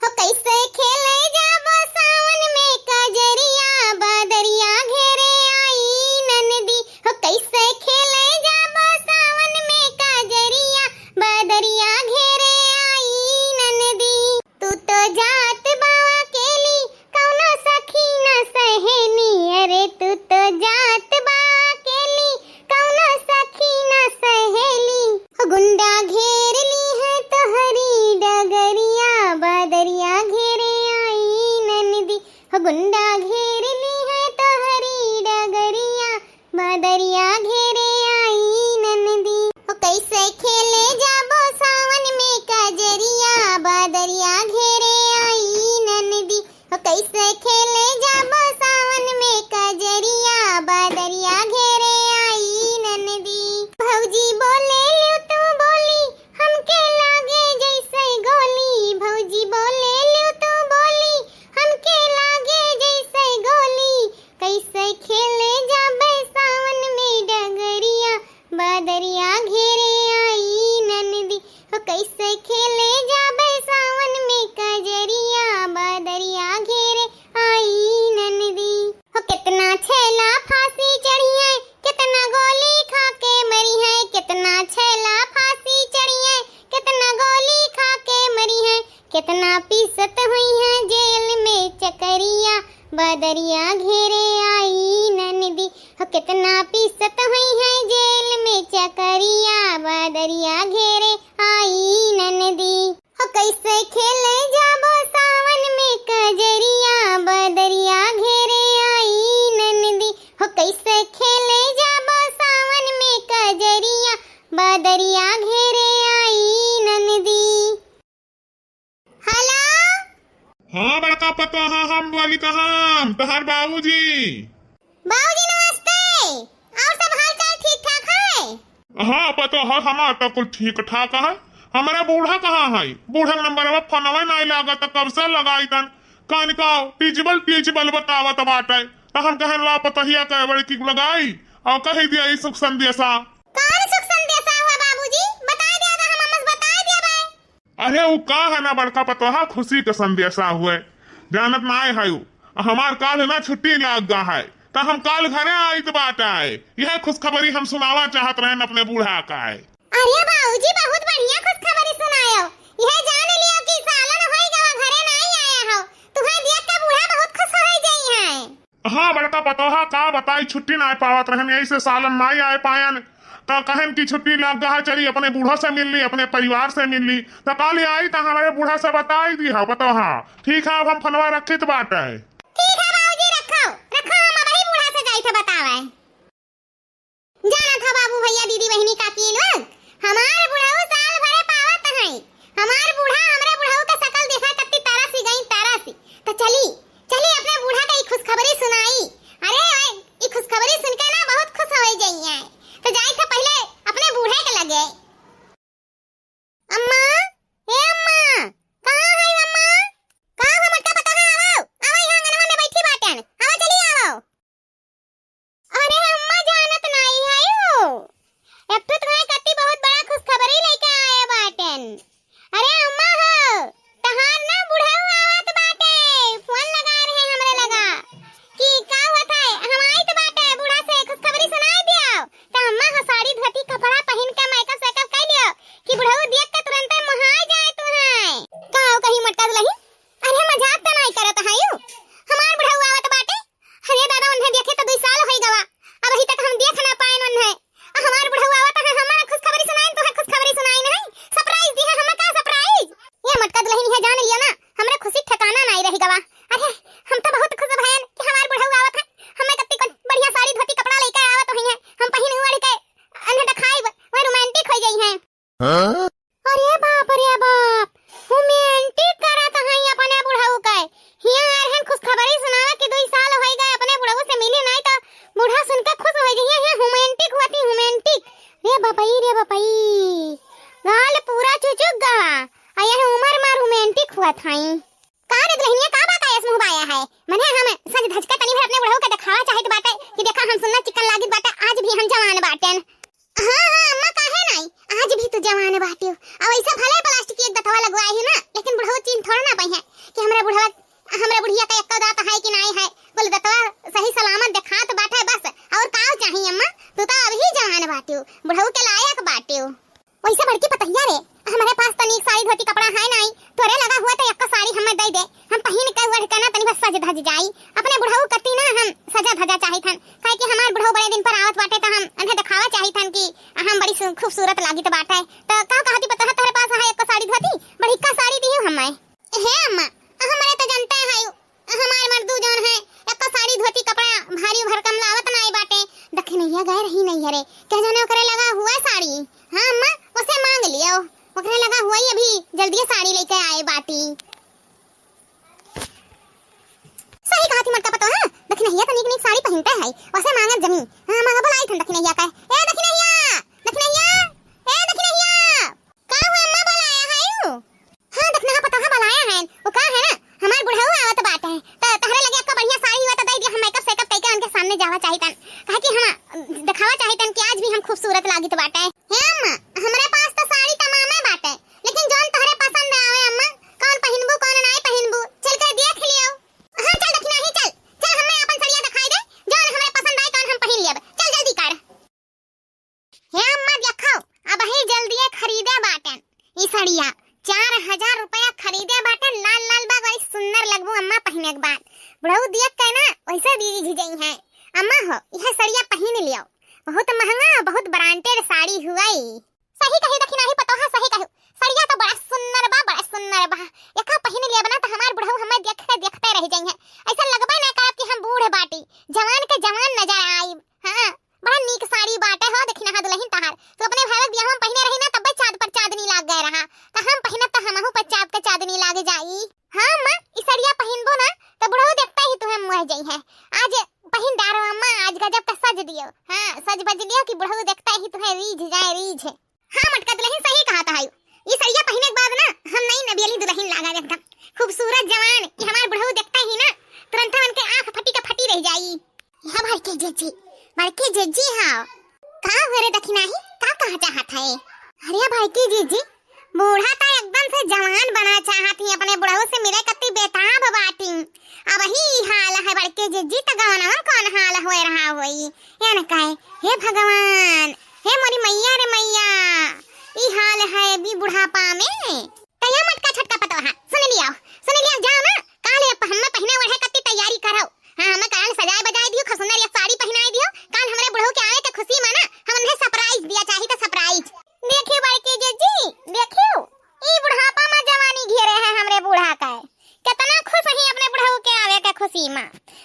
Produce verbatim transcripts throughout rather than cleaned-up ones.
हो कैसे खेले जाबो सावन में कजरिया, बदरिया घेरे आई ननदी। हो कैसे खेले जाबो सावन में कजरिया, बदरिया घेरे आई ननदी। तू तो जात बा अकेली, कौनो सखी न सहेली। अरे तू तो जात बा अकेली, कौनो सखी न सहेली। हो गुंडा घेर ली है तोहरी डगरिया, बदरिया घेरे आई ननदी। हो गुंडा घेर ली है तोहरी डगरिया, बदरिया घेरे आई ननदी। हो कैसे खेले जाबो सावन में कजरिया, बदरिया घेरे आई ननदी। हो कैसे खेले जाबो सावन में कजरिया, बदरिया घेरे आई ननदी। भौजी बोले लियो तू बोली, हमके लागे जैसे गोली। भौजी बोले लियो तू बोली, हमके लागे जैसे गोली। कैसे खेले जाबे सावन में डगरिया, बदरिया घेरे आई ननदी। हो कैसे खेले जाबे सावन में कजरिया, बदरिया घेरे आई ननदी। हो कितना छैला फांसी चढ़ी है, कितना गोली खा के मरी है। कितना छैला फांसी चढ़ी है, कितना गोली खा के मरी है। कितना पीसत हुई है जेल में चकरिया, बदरिया घेरे आई ननदी। हो कितना पीसत हुई है जेल में चकरिया, बदरिया घेरे आई ननदी। हो कैसे खेले जाबो सावन में कजरिया, बदरिया घेरे आई ननदी। हो कैसे खेले जाबो सावन में कजरिया, बदरिया घेरे आई ननदी। हेलो। हाँ बड़का पतोहा, हम बोली कहाँ, तोहार बाबूजी। बाबूजी नमस्ते। और सब हाल चाल ठीक ठाक है? हाँ पतोहा, हमार तो कुल ठीक ठाक है। हमारा बूढ़ा कहाँ है? बूढ़ा नंबरवा फोनवा नहीं लागत, कब से लगाई तन। कान का टीचबल टीचबल बतावत बाटे। तो हम कहन ला पतोहिया के बड़की लगाई और कह दिया ई सुख संदेशा। कौन सुख संदेशा हुआ बाबूजी? बताई दिया तो हम अम्मा से बताई दिया बे। अरे उ का है ना बड़का पतोहा, खुशी के संदेशा हुए, जानत नाय है उ। हमार काल ना छुट्टी लाग गा है, त हम काल घरे आइत बाटे। यह खुशखबरी हम सुनावा चाहत रहन अपने बूढ़ा का है। अरे बाबूजी, बहुत बढ़िया खुशखबरी सुनायो। यह जान लियो कि सालन होई गवा घरे नाई आया हो, तुहे देख के बूढ़ा बहुत खुश होई जाई है। हाँ बड़का पतोहा, का बताई, छुट्टी नाय पावत रहन, यही से सालन नाय आए पायन। त कहन कि छुट्टी लग गा है, चली अपने बूढ़ा से मिल ली, अपने परिवार से मिल ली। त काल आई त हमारे बूढ़ा से बताई दी हा पतोहा। ठीक है, अब हम फोनवा रखित बाटे। ठीक है बाबूजी, रखो, रखो, हम अबही बूढ़ा से जाई थे बतावे। जानत हो बाबू, भैया, दीदी, बहिनी, काकी लोग, हमार बुढ़ऊ साल भरे पावत हैं। हमार बूढ़ा हमरे बुढ़ऊ के शकल देखा कत्ती तरस गई, तरस। त चली, चली अपने बूढ़ा के ई खुशखबरी सुनाई। अरे ओए, ई खुशखबरी सुन के ना बहुत खुश हो जाई है। त जाई थे पहले अपने बूढ़े के लगे। अम्मा, ए अम्मा, कहाँ है अम्मा? का हो मोटका पतोहा, आवो, आवो, यहाँ आंगनवा में बैठी बाटेन, आवो, चली आवो। अरे अम्मा जानत नाई है हो, एक ठो तुम्हारे कत्ती बहुत बड़ा खुशखबरी लेके आए बाटेन। अरे अम्मा हो, तहार ना बुढ़ऊ आवत बाटे, फोन लगा रहे हमरे लगा कि का होत है, हम आइत बाटे, बूढ़ा से खुशखबरी सुनाई दियो। त अम्मा हो साड़ी धोती कपड़ा पहिन के मेकअप सेकअप कइ लियो कि बुढ़ऊ देख के तुरंते मोहाय जाए तुहैं। का हो कही मोटका दुलहिन, अरे मजाक त नाई करत हयू, हमार बुढ़ऊ आवत बाटे। अरे दादा, उन्हें देखे त दुई साल होई गवा, अबही तक हम देख ना पाएन उन्हें। आ हमार बुढ़ऊ आवत है, हमारा खुशखबरी सुनाइन, तुहे खुशखबरी सुनाइन है, surprise दी है, हमें का surprise? ये मोटका दुलहिन है जान लिया ना, हमरे खुशी ठिकाना नाई रही गवा। अरे हम तो बहुत खुश भयन कि हमार बुढ़ऊ आवत है, हमें कत्ती कुछ बढ़िया साड़ी धोती कपड़ा लेके आवत हुई है, हम पहिन ओढ़ के उन्हें दिखाई, वह romantic हो गई हैं। हाँ? अरे बाप रे बाप, romantic करत हैं अपने बुढ़ऊ के। हियाँ आ रहन खुशखबरी सुनावे कि दुई साल होई गए अपने बुढ़ऊ से मिली नाई तो बूढ़ा सुन के खुश हो जाइए। हियाँ romantic हुआ थी, romantic। रे बपई, रे बपई, गाल पूरा चुचुक गवा। आ यह उम्र में romantic हुआ थाई। का रे दुलहिनिया, का बात आयस मुँह बाया है? मने हम सज धज के तनी भर अपने बुढ़ऊ के देखावा चाहित बाटे कि देखा हम सुन्ना चिकन लागित बाटे, आज भी हम जवान बाटेन। हाँ, हाँ, अम्मा, काहे नाई? आज भी तू जवान बाटियो। अब ऐसा भले प्लास्टिक के एक दतवा लगवाए है ना, लेकिन बुढ़ऊ चीन थोड़ा ना पई है। दे, हम पहिन के ओढ़ के ना तनी भर सज धज जाई। अपने बुढ़ऊ कती ना हम सजा धजा चाहित हन, काहे कि हमार बुढ़ऊ बड़े दिन पर आवत बाटे, त हम उन्हें देखावा चाहित हन कि हम बड़ी सु-, खूबसूरत लागित बाटे। त का कहती पतोहा, तोहरे पास है एक साड़ी धोती, बड़िका साड़ी दिहु हमें। हे अम्मा, हमरे त जनते है, हमार मर्दू जौन है, एक साड़ी धोती कपड़ा भारी भरकम लावत नाई बाटे। दखिनहिया गए रही नैहरे, कह जाने ओकरे लगा हुआ साड़ी। हाँ अम्मा, उसे मांग लियो, ओकरे लगा हुआ ही अभी जल्दी साड़ी लेके आए बाटी। सही कहा थी मटका पतोहा, दखिनहिया तो नीक नीक साड़ी पहिनते है, उसे मांगब जमी। हाँ, मांगब, बुलाई थन दखिनहिया का। ए दखिनहिया, दखिनहिया, ए दखिनहिया। का हुआ अम्मा, बुलाया है यू? हाँ, दखिनहा पतोहा बुलाया है। वो का है ना, हमार बुढ़ऊ आवत बाटे, त तहरे लगे एक्का बढ़िया साड़ी हुआ त दे दिया, हम मेकअप सेकअप कइके उनके सामने जावा चाहितन, काहे कि हम देखावा चाहितन कि आज भी हम खूबसूरत लागित बाटे। हे अम्मा, हमरे पास त साड़ी तमामे बाटे, लेकिन जौन तोहरे पसंद आवे अम्मा, कौन पहिनबू, कौन नाई पहिनबू, चल के देख लियो। हाँ, चल दखिनही, चल, चल हमें अपन सड़िया दिखाई दे, जौन हमरे पसंद आए तौन हम पहिन लेब। चल जल्दी कर। हे अम्मा देखो, अबही जल्दिए खरीदे बाटेन ई सड़िया, चार हजार रुपया खरीदे बाटेन, लाल लाल बा, बड़ी सुंदर लगबू अम्मा पहिने के बाद। बुढ़ऊ देख के ना वैसे रीझ जइहैं। अम्मा हो, यह सड़िया पहिन लियो, बहुत महंगा, बहुत branded साड़ी हुई। सही कही दखिनही पतोहा, सही कही। सड़िया तो बड़ा सुंदर बा, बड़ा सुंदर बा। एका पहिन लेब ना त हमार बुढ़ऊ हमें देख के देखते रह जइहैं। ऐसा लगबे ना करब कि हम बूढ़ बाटी, जवान के जवान नजर आइब। हाँ, बड़ा नीक साड़ी बाटे हो दखिनहा दुलहिन तहार। तू अपने भाई के बियाह में पहिने रही ना, तब्बे चाँद पर चाँदनी लाग गए रहा। त हम पहिनब त हमहू पर चाँद के चाँदनी लाग जाई। हाँ अम्मा, ई सड़िया पहिनबो ना, त बुढ़ऊ देखते ही तुहें मोह जइहैं। आज पहिन डारो अम्मा, आज गजब का सज दियो। हाँ, सज बज लियो कि बुढ़ऊ देखते ही तुहें रीझ जाए, रीझ। हाँ मटका दुलहिन, सही कहत हऊ। ई सड़िया पहिने के बाद ना हम नई नबियली दुलहिन लागब, एकदम खूबसूरत जवान, कि हमार बुढ़ऊ देखते ही ना तुरंत उनके आँख फटी के फटी रह जाई। या बड़की जिज्जी, बड़की जिज्जी हाँ। का हुए रे दखिनही, का कहा चाहत है? अरे बड़की जिज्जी, बूढ़ा त एकदम से जवान बना चाहत ही, अपने बुढ़ऊ से मिले कत्ती बेताब बाटी। अबही ई हाल है बड़की जिज्जी, त गवनवा कौन हाल होए रहा होई? या न कहे, हे भगवान, हे मोरी मैया रे मैया, ई हाल है अभी बुढ़ापा में। त या मटका छोटका पतोहा, सुन लियो, सुन लियो, जाओ ना, काल ये प-, हम्मे पहिने ओढ़े कत्ती तैयारी करो। हाँ, हम्मे काल सजाए बजाए दियो, खूब सुंदर ये साड़ी पहिनाए दियो, काल हमरे बुढ़ऊ के आवे के खुशी में ना, हम उन्हें surprise दिया चाही त surprise। देखियो बड़की जिज्जी, देखियो, ई बुढ़ापा में जवानी घेरे है हमरे बूढ़ा का। केतना खुश ही अपने बुढ़ऊ के आवे के खुशी मा।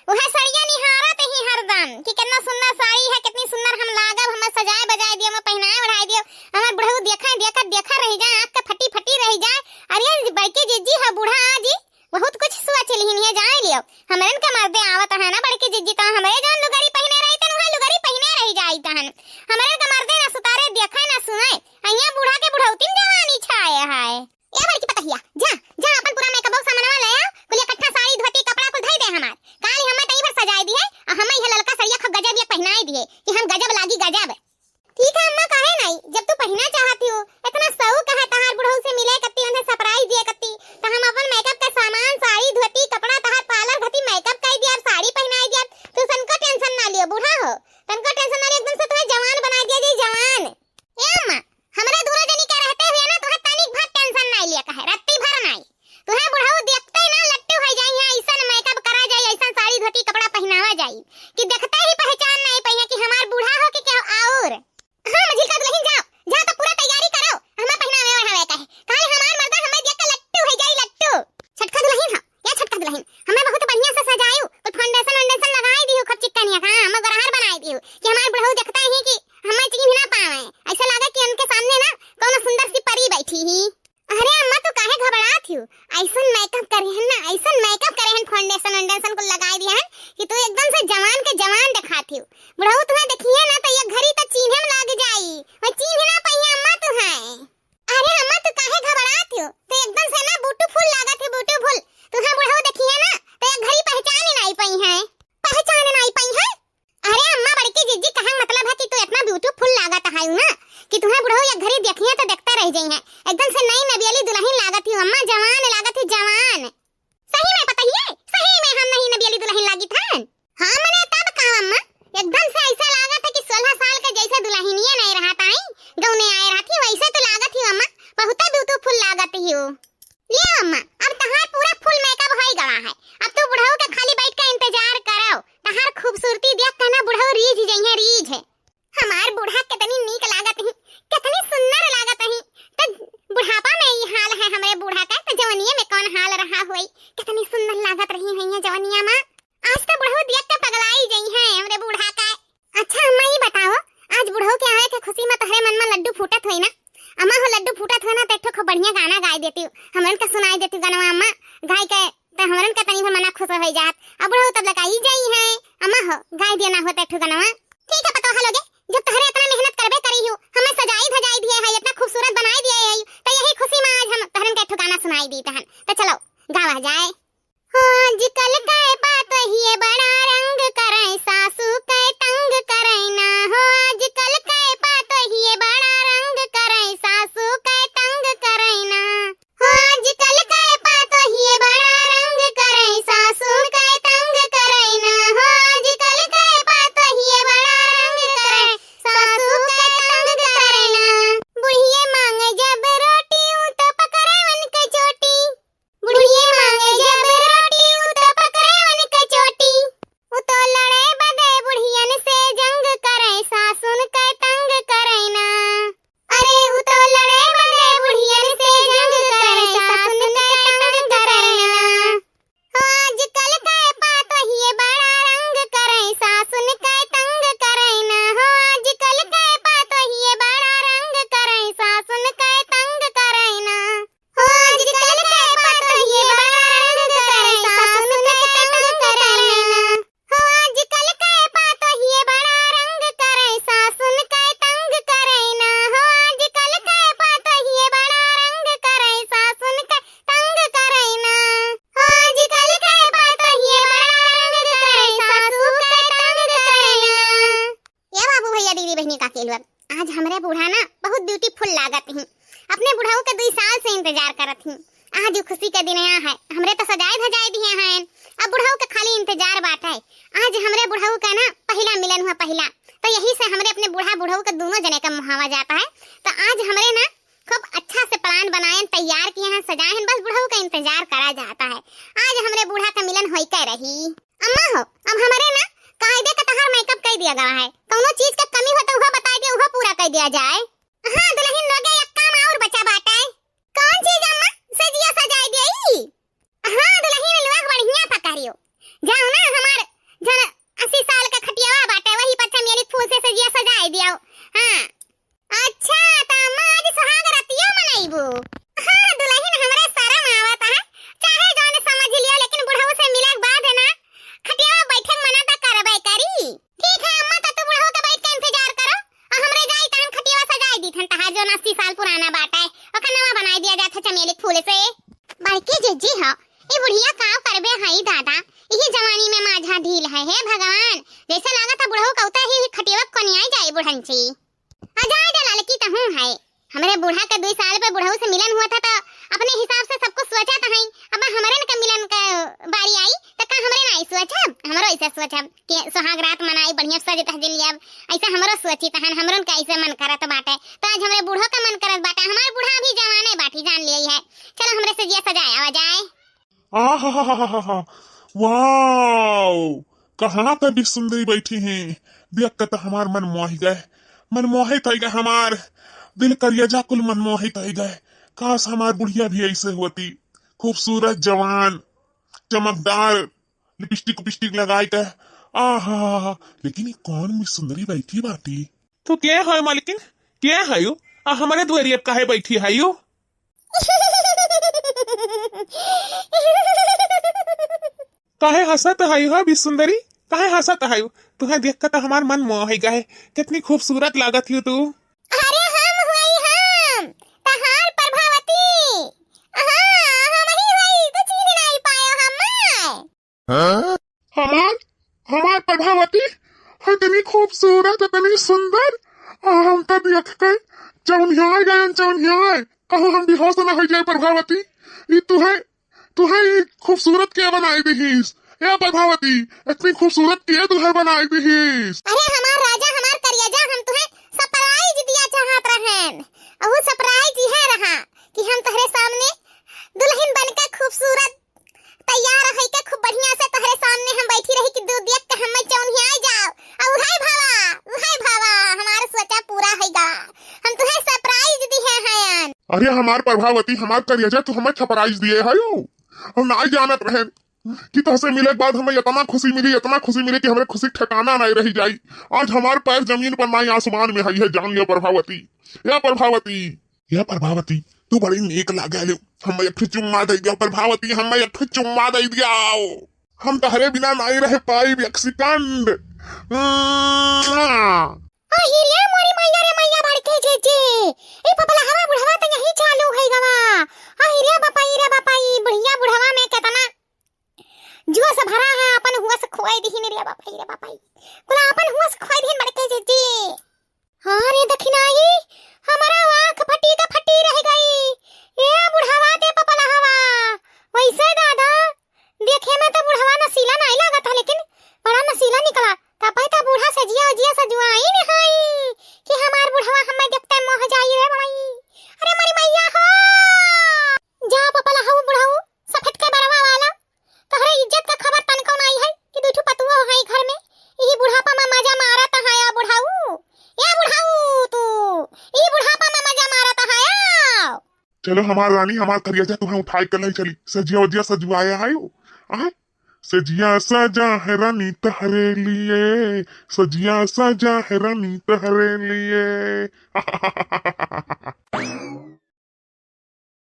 उहे सड़िया निहारत ही हरदम कि केतना सुंदर साड़ी है, केतनी सुंदर हम लागब, हमें सजाए बजाए दियो, हमें पहिनाए ओढ़ाए दियो। हमार बुढ़ऊ देखे, देखत, देखत रह जाए, आँख के फटी फटी रह जाए। अरे बड़की जिज्जी है बूढ़ा जी, बहुत कुछ सोच लिहिन है, जाए लियो। हमरन के मर्दे आवत है ना बड़की जिज्जी, त हमरे जौन लुगरी पहिने रही तन, उहे लुगरी पहिने रह जाई तहन। हमरन के मर्दे ना सुतारे देखे ना सुने, अइया बूढ़ा के बुढ़ौती में जवानी छाए है। ए बड़की पतहिया, जा, जा अपन पूरा मेकअप सामानवा ले आओ, कुल इकट्ठा साड़ी, धोती, कपड़ा कुल धई दे हमार। काल हमें तई भर सजाए दी है, आ हमें यह ललका सड़िया खूब गजब ये पहिनाए दी है कि हम गजब लागी गजब। ठीक है अम्मा, काहे नहीं, जब तू पहिना चाहती हो, इतना शौक है तहार बुढ़ऊ से मिले कत्ती, उन्हें surprise दिए कत्ती, तो हम अपन मेकअप का सामान, साड़ी, धोती, कपड़ा, तहार parlour घती मेकअप कर दिया, साड़ी पहिनाए दिया, तू तनको tension ना लियो, बूढ़ा हो, तनको tension ना लियो, एकदम से तुम्हें जवान बना दिया जी, जवान। ए अम्मा, हमरे दूनो जनी के रहते हुए ना तोहे तनिक भर tension नाई लिया कहे, रत्ती भर नाई। तोहे बुढ़ऊ देखते ही ना लट्टू हो जाई है, ऐसन मेकअप करा जाई, ऐसन साड़ी धोती कपड़ा पहिनावा जाई कि देखते ही पहचान नाई पइहे कि हमार बूढ़ा हो कि केहू और। हाँ, मझिलका दुलहिन जाओ, जाओ तो पूरा तैयारी करो, हमें पहिनावे ओढ़ावे का है। काल हमार मर्दा हमें देख के लट्टू हो जाई, लट्टू। छोटका दुलहिन हो, या छोटका दुलहिन, हमें बहुत बढ़िया से सजायू, कुल foundation वंडेशन लगाई दिहू, खूब चिकनिया का, हाँ, हमें गोरहर बनाई दिहू कि हमार बुढ़ऊ देखते ही कि हमें चीन्ह ना पावे, ऐसा लागे कि उनके सामने ना कौनो सुंदर सी परी बैठी ही। अरे अम्मा, तू काहे घबरात हियो? ऐसन मेकअप करे हन ना, ऐसन मेकअप करे हन, foundation वंडेशन कुल लगाई दिया हन कि तू एकदम से जवान के जवान देखात हियो। बुढ़ऊ तुहे देखिए ना तो ये घड़ी तो चीन्हे में लाग जाई, वह चीन्ह ना पइहे अम्मा तुहे। अरे अम्मा, तू काहे घबरात हियो? तू एकदम से ना beautiful लागत हियो, beautiful। तुहे बुढ़ऊ देखिए ना तो ये घड़ी पहचान ही नाई पइहे। पहचान नाई पइहे? अरे अम्मा, बड़की जिज्जी, कहे मतलब है कि तू इतना beautiful लागत है ना कि तुहे बुढ़ऊ एक घड़ी देखिए तो देखते रह जाई हैं। एकदम से नई नबियली दुलहिन लागत ही अम्मा, जवान लागत ही, जवान। सही में पतहिए, सही में हम नई नबियली दुलहिन लागित हन। हाँ मने तब का अम्मा, एकदम से ऐसा लागत है कि सोलह साल के जैसे दुलहिनिये नहीं रहत आई, गौने आए रहत ही वैसे तो लागत ही अम्मा, बहुत beautiful लागत ही हो। ले अम्मा, अब तहार पूरा गाय के त हमरन का तनी भर मना खुश होइ जात। अब बुढ़ऊ तब लगा ही जाई है। अम्मा हो, गाय दिया ना होता एक ठो गनवा। ठीक है पतोहा लोगे, जब तहरे इतना मेहनत करबे करी हूँ, हमें सजाई धजाई दिए है, इतना खूबसूरत बनाई दिए है, तो यही खुशी में आज हम तहरन के एक ठो गाना सुनाई दी तहन। तो चलो, गावा जाए। हो आजकल के पातोहिए बड़ा रंग करे, सासू के तंग करे ना। हो आजकल के पातोहिए बड़ा रंग करे, सासू के तंग करे ना। हो आजकल के पातोहिए बड़ा रंग करे, सासू के तंग करे ना। हो आजकल के पातोहिए बड़ा रंग करे, सासू के तंग करे ना। बुढ़िए मांगे जब रोटी, ऊ तो पकड़े उनके चोटी। बुढ़िए मांगे जब रोटी, ऊ तो पकड़े उनके चोटी। ऊ तो लड़े बदे बुढ़ियन से जंग करे, सासुन के तंग करे ना। अरे ऊ तो लड़े बदे बुढ़ियन से जंग करे, सासुन के तंग करे ना। हो आजकल के पातोहिए बड़ा रंग करे, सासुन के तंग करे ना। हो आजकल के पातोहिए बड़ा रंग करे, सासुन के तंग करे ना। हो आजकल के पातोहिए बड़ा रंग करे, सासुन के तंग करे ना। हो आजकल के पातोहिए बड़ा रंग करे, सासुन के तंग करे ना। हो आजकल के पातोहिए बड़ा रंग करे, सासुन के तंग करे ना। हो आजकल के पातोहिए बड़ा रंग करे, सासु के तंग करे ना। ए बाबू भइया, दीदी बहिनी, काकी लोग, आज हमरे बूढ़ा ना बहुत beautiful लागत ही। अपने बुढ़ऊ के दुई साल से इंतजार करत ही। आज उ खुशी के दिन आया है, हमरे तो सजाए धजाए दिए हैं। अब बुढ़ऊ के खाली इंतजार बाटे। आज हमरे बुढ़ऊ का ना पहिला मिलन हुआ, पहिला। तो यही से हमरे अपने बूढ़ा बुढ़ऊ के दोनों जने का मुहावा जाता है। तो आज हमरे ना खूब अच्छा से plan बनायन, तैयार किए हैं, सजाए हैं, बस बुढ़ऊ का इंतजार करा जाता है। आज हमरे बूढ़ा का मिलन होई के रही। अम्मा हो, अब हमरे ना कायदे का तहार makeup कर दिया गवा है, कौनो चीज का कमी हो तो उहो बताई दे, उहो पूरा कर दिया जाए। हाँ दुलहिन लोगे, एक काम और बचा बाटे। कौन चीज अम्मा? सजिया सजाए देई। हाँ दुलहिन लोग, बढ़िया पकड़ियो, जाओ ना हमार जन अस्सी साल का खटियावा बाटे, वही पर चमेली फूल से सजिया सजाए दियो। हाँ। अच्छा, त अम्मा आज सुहाग रतियो मनइबू? हाँ दुलहिन, हमरे शरम आवत है, चाहे जौन समझ लियो, लेकिन बुढ़ऊ से मिले के बाद है ना, खटियावा बैठे के मना त करबे करी। ठीक है अम्मा, त तू बुढ़ऊ के बैठ के इंतजार करो, और हमरे जाई तहन खटियावा सजाई दी थन, तहार जौन अस्सी साल पुराना बाटे, ओकर नवा बनाई दिया जात है चमेली फूल से। बड़की जिज्जी हो, ई बुढ़िया का करबे हई दादा, इही जवानी में माझा ढील है, हे भगवान, जैसे लागत है बुढ़ऊ कौता ही खटियावा कोनियाई जाई बुढ़न ची। आ जाए दे ललकी, तहूँ है। हमरे बूढ़ा के दुई साल पे बुढ़ऊ से मिलन हुआ था, तो अपने हिसाब से सब कुछ सोचा तो है। अब हमरन के मिलन के बारी आई, तो का हमरे ना आई सोचब? हमरो ऐसे सोचब कि सुहाग रात मनाई, बढ़िया सज धज लियब। ऐसे हमरो सोची तहन, हमरन के ऐसे मन करत बाटे। तो आज हमरे बूढ़ो का मन करत बाटे, हमार बूढ़ा अभी जवाने बाटी, जान लिया है। चलो हमरे सजिया सजाए आवा जाए। आहाहाहा, वाओ, कहाँ पे भी सुंदरी बैठी हैं, देख के तो हमार मन मोहि गए, मन मोहित होइ गए, हमार दिल करिया जा कुल मन मोहित होइ गए। काश हमार बुढ़िया भी ऐसे होती, खूबसूरत, जवान, चमकदार, लिपस्टिक उपिस्टिक लगाई के। आहा, लेकिन ये कौन भी सुंदरी बैठी बाटी? तू के है मालकिन? के है यू? आ हमरे दुआरी अब काहे बैठी है यू? काहे हंसत है यू, हा, बी सुंदरी? काहे हंसत है यू? तुहे देख के तो हमार मन मोह गए। कितनी खूबसूरत लागत यू तू। अरे हम हुई हम, तहार प्रभावती। हाँ, हम ही हुई, तू चीन्ह नहीं पायो हमें। हाँ? हमार, हमार प्रभावती, इतनी खूबसूरत, इतनी सुंदर, आ, हम तो देख के चौंधियाए गए, चौंधियाए। कहूँ हम बेहोश ना हो जाए प्रभावती। ई तुहे, तुहे ई खूबसूरत के बनाई दिहिस? ए प्रभावती, इतनी खूबसूरत के तुहे बनाई दिहिस? अरे हमार राजा, हमार करियाजा, हम तुहे surprise दिया चाहत रहन। अहू surprise यह रहा कि हम तोहरे सामने दुल्हन बन के खूबसूरत तैयार होइके खूब बढ़िया से तोहरे सामने हम बैठी रही कि तू देख के हमें चौंधियाए जाओ। आ उहे भावा, उहे भावा, हमार सोचा पूरा होइगा। हम तुहे surprise दिहे हयन। अरे हमार प्रभावती, हमार करेजा, तू हमें surprise दिए हयू। हम नाई जानत रहन कि तोहसे मिले के बाद हमें इतना खुशी मिली, इतना खुशी मिली कि हमरे खुशी के ठिकाना नाई रही जाई। आज हमार पैर जमीन पर नाई आसमान में हई है, जान लियो प्रभावती। या प्रभावती, या प्रभावती, तू बड़ी नीक लागेलू। हम्मे एक ठो चुम्मा दे दिया प्रभावती, हम्मे एक ठो चुम्मा दे दिया। हम तहरे बिना नाई रह पाई, एक सेकंड। अहि रे मोरी मैया रे मैया, बड़के जीजी, ई पपलहवा बुढ़वा त यही चालू है गवा। अहि रे बपाई रे बपाई, बुढ़िया बुढ़वा में केतना जुआ से भरा है, अपन हुआ से खोए दिहिन रे बपाई रे बपाई, कुला अपन हुआ से खोए दिहिन बड़के जीजी। हाँ रे दखिनाई, हमारा आँख फटी त फटी रह गई। ए बुढ़वा ते पपलहवा, वैसे दादा, देखे में त बुढ़वा नशीला नाई लागत है, लेकिन बड़ा नशीला निकला। तब तो बूढ़ा सजिया उजिया सजुआइन हई कि हमार बुढ़वा हमें देखते मोह जाई रे माई। अरे मोरी मैया हो, जा पपलहऊ बुढ़ऊ, सफेद के बरवा वाला, तोहरे इज्जत का खबर तनको नाई है कि दू ठो पतुओ है घर में। यही बुढ़ापा में मजा मारत है या बुढ़ऊ, या बुढ़ऊ तू, यही बुढ़ापा में मजा मारत है या। चलो हमार रानी, हमार करिया जा, तुम्हें उठाए के ले चली। सजिया उजिया सजुआया है वो। आय? सजिया सजा है रानी तहरे लिए, सजिया सजा है रानी तहरे लिए।